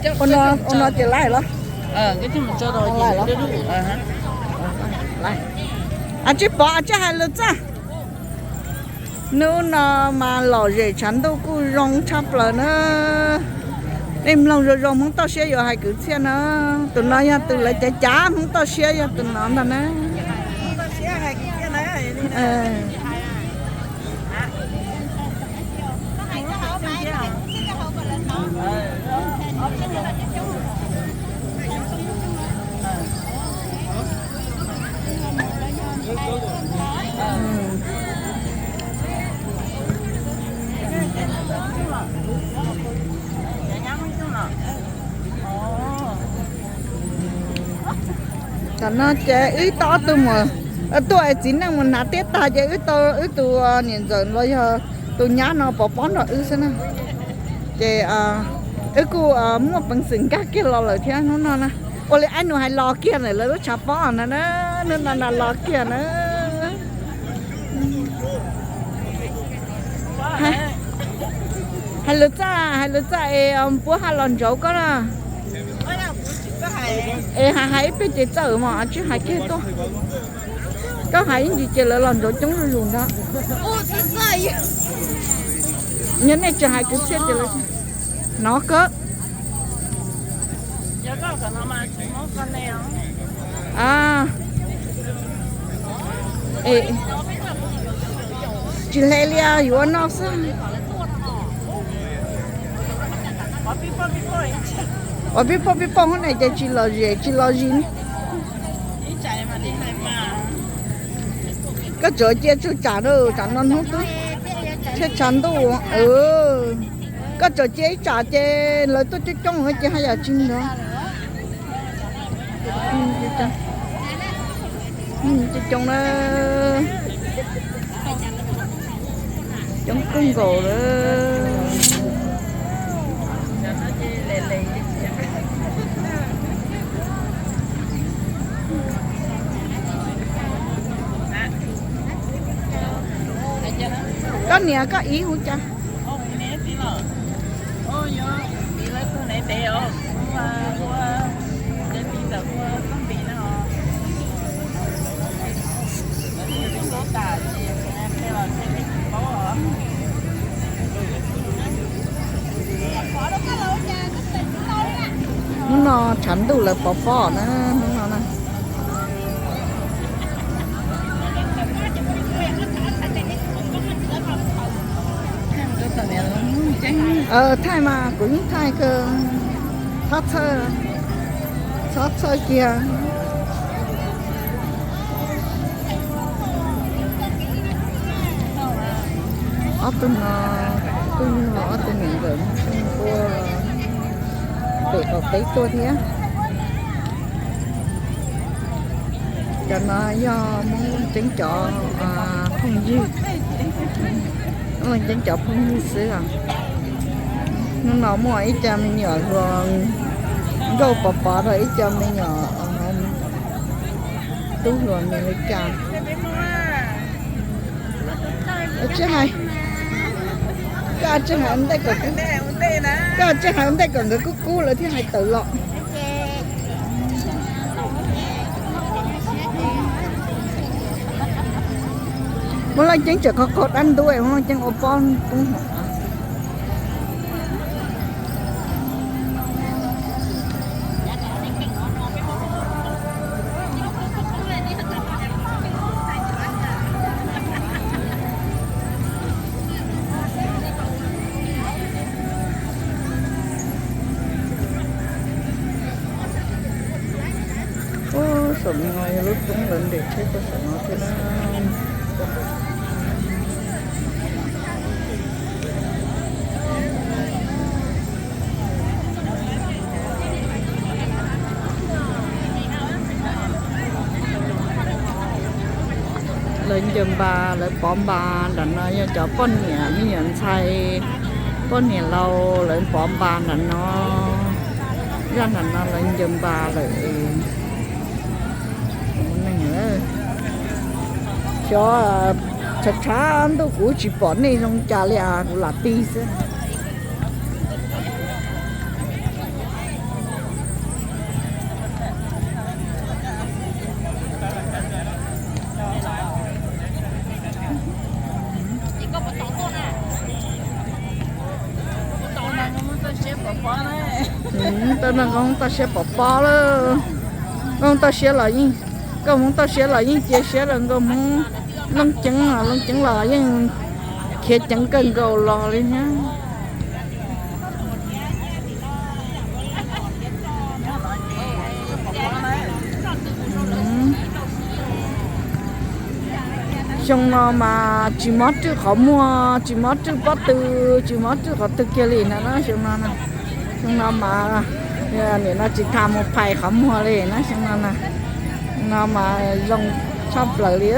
Ua no, ua no ces laij los? Laij los? Ab, tsis pom, tsis hais lus txaj. Hnub no mas lom zem tshav ntuj kuj zoo tshaj plaws na. Nej mloog zoo zoo Hmoob toj siab yuav hais kwv txhiaj na. Tus no yog tus lawv cav cav Hmoob toj siab yog tus no ntag na. Tam no ces wb tau ob tug mus, tuaj es txiv neej mus hnav tiab tag ces wb tau wb tus niam ntxawm los yog tus nyab no pov pob nrog wb xwb na. Ces wb kuj muaj peev xwm nkag kiag los lawm thiab hnub no na. Ua li aib nus hais los kiag ntawm lawv lub tshav pob no na, hnub no na los kiag na. Hais lus txaj, hais lus txaj es puab haj los ntsauv koj na. Es hais hais ib pliag ces txawm mas tsis hais kiag tuaj. Koj hais ib ntsis ces lawv los ntsauv coob zuj zus ntag. Nyob nej tsis hais kwv txhiaj ces lawv hnov kawg. Tsis hle li, yuav noj xwb. Ua pib poj pib poj hub ne ces tsis lom zem tsis lom zis ne. Koj tsuas cia tsum tsam, tsam no hnub twb tshav ntuj. Koj tsuas cia ib tsam ces lawv tuaj coob coob ces haj yam tsis nrov. Coob coob na, coob kawg nkaus lawm. Koj niam koj txiv hu cas? Hnub no tshav ntuj lawv pov pob na, hnub no na. Thaij mas kuv yeej thaij kawg, txhob txhawj, txhob txhawj kiag. Ob tug no kuj yog ob tug niam ntxawm Hmoob Xyooj tuaj pem qaum teb tuaj thiab. Cov no yog Hmoob Leej Ceeb cov phooj ywg, Hmoob Leej Ceeb cov phooj ywg xwb os. Hnub no muaj ib co me nyuam hluas nkauj pov pob rau ib co me nyuam tub hluas Amelikas. Tsis hais, koj tsis hais ntej kom, koj tsis hais ntej kom nkawd kub kub lawv thiaj hais tawm los. Muaj leej ceeb tseem qaug qaug dab ntub, muaj leej ceeb ua pob poob hov. Ub, saum no yog lub roob lawv nres tsheb tuaj saum no thiab na. Lawv ncaws npas, lawv pov npas nram no yog cov poj niam me nyuam ntxhais, poj niam laus lawv pov npas nram no. Zaj nram no lawv ncaws npas lawm. Xyov, tshav tshav ntuj kuv tsis pom nej zoo cas li as, kuv lam tig xwb. Tau nrog nkauj Hmoob toj siab pom pob lawm. Nkauj Hmoob toj siab los yeej, nkauj Hmoob toj siab los yeej cia siab rau nkauj Hmoob. Looj Ceeb, Looj Ceeb los yeej khiav ceev kawg nkaus los li thiab. Xyoo no mas tsis mob rwj qhov muag, tsis mob rwj pob tw, tsis mob rwj qhov twg kiag li na, xyoo no, xyoo no mas nim no tsis tas mus phais qhov muag li na, xyoo no, no mas zoo tshaj plaws li.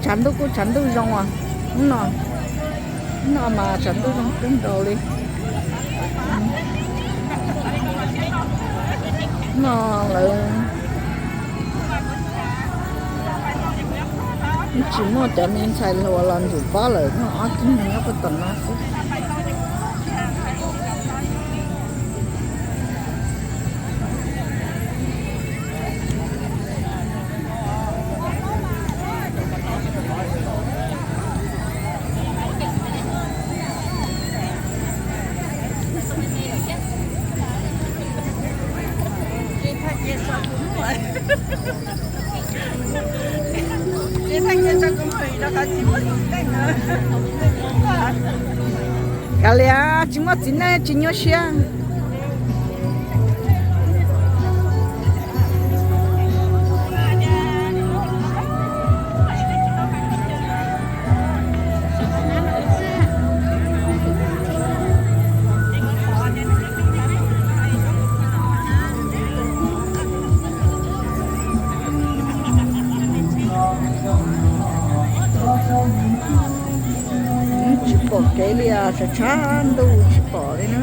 Tshav ntuj kuj tshav ntuj zoo as, hnub no, hnub no mas tshav ntuj zoo kawg nkaus li. No lawv tsis muaj cov me ntxhais hluas los ntsum pob lawm, muaj ob tug nyob puag tom no xwb. Kav liam, tsis muaj txiv neej tsis nyuaj siab. Tsis pom kev li os, tshav tshav ntuj tsis pom li na.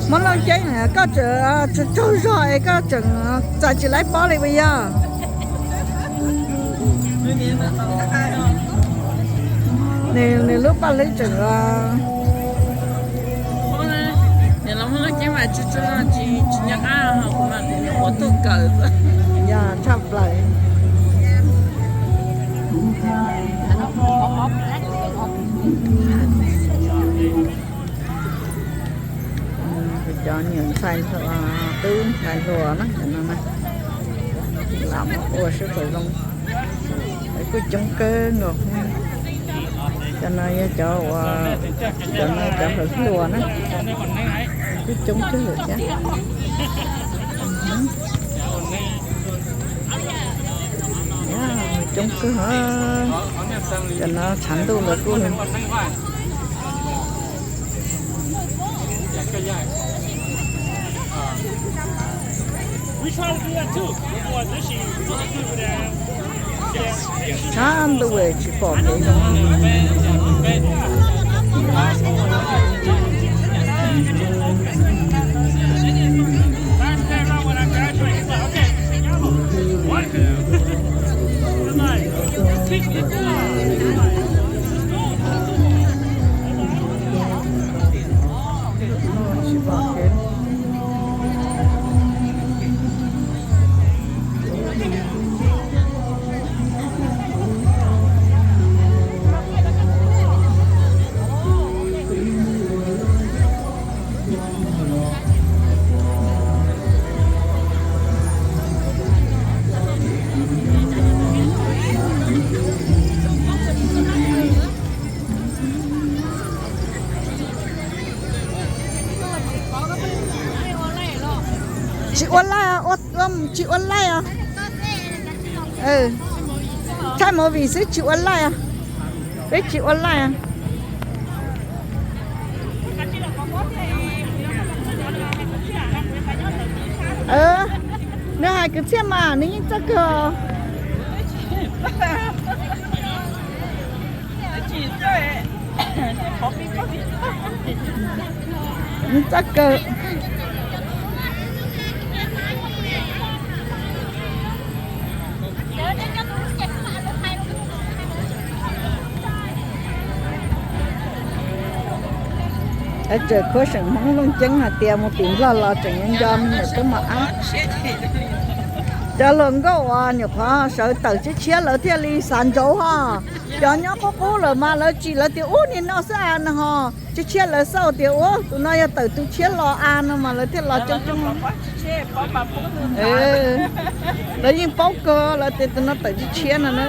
Hmoob Looj Ceeb, koj tseem tsaug zog es koj tseem txais tsis laib pob li puas yog? Nws lub paj hlwb tseem tsis nyob qab, kuv mas kuv nyuam qhuav tuaj kawm yog tshaj plaws. Cov niam ntxhais hluas, tub ntxhais hluas na, lam mus ua sib kom zoo. Kuj coob kawg nkaus. Cov no yog cov uas, cov no cov hluas hluas na, kuj coob kawg nkaus thiab. Coob kawg, cov no tshav ntuj lawv kuj tshav ntuj tsis pom kev zoo. Tsis ua laij, tsis ua laij os. Thaij movie xwb tsis ua laij os. Peb tsis ua laij os. Nws hais kwv txhiaj mas nws yeej txawj kawg. Nws txawj kawg. Tseem khuab seem Hmoob Looj Ceeb hais tias mus tim Nplog los tseem nco me nyuam tub mos ab. Cov hluas nkauj uas nyuam qhuav sawv tawm tshiab tshiab lawv thiaj li xav ntsauv ho. Cov nyob qub qub lawm mas lawv tsim lawv tias ub nim no xwb a no ho. Tshiab tshiab lawv xauj tias ub tus no yog tawm tus tshiab los a no mas lawv thiaj los coob coob. Lawv yeej paub kawg lawv tias tus no tawm tshiab tshiab no na.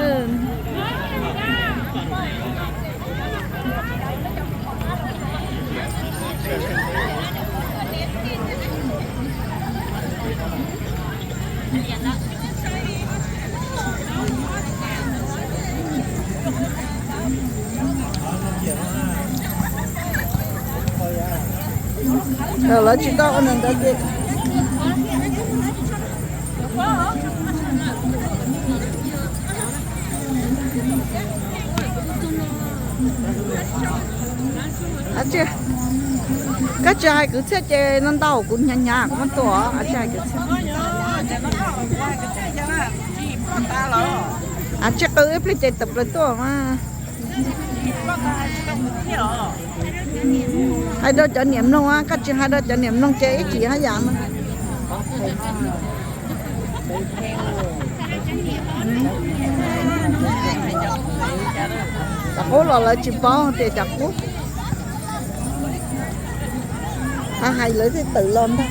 Lawv tsis tau ua ntawd ces Koj tsis hais kwv txhiaj ces no ntau kuv hnyav hnyav kuv muab tua tsis hais kwv txhiaj. Tsis qw ib pliag ces tawm plaws tuaj mas. Hais rau cov niam mloog, koj tsis hais rau cov niam mloog ces ib tsis haj yam no. Cov qub los lawv tsis paub tias cov qub. Hais lawv thiaj tawm los ntag.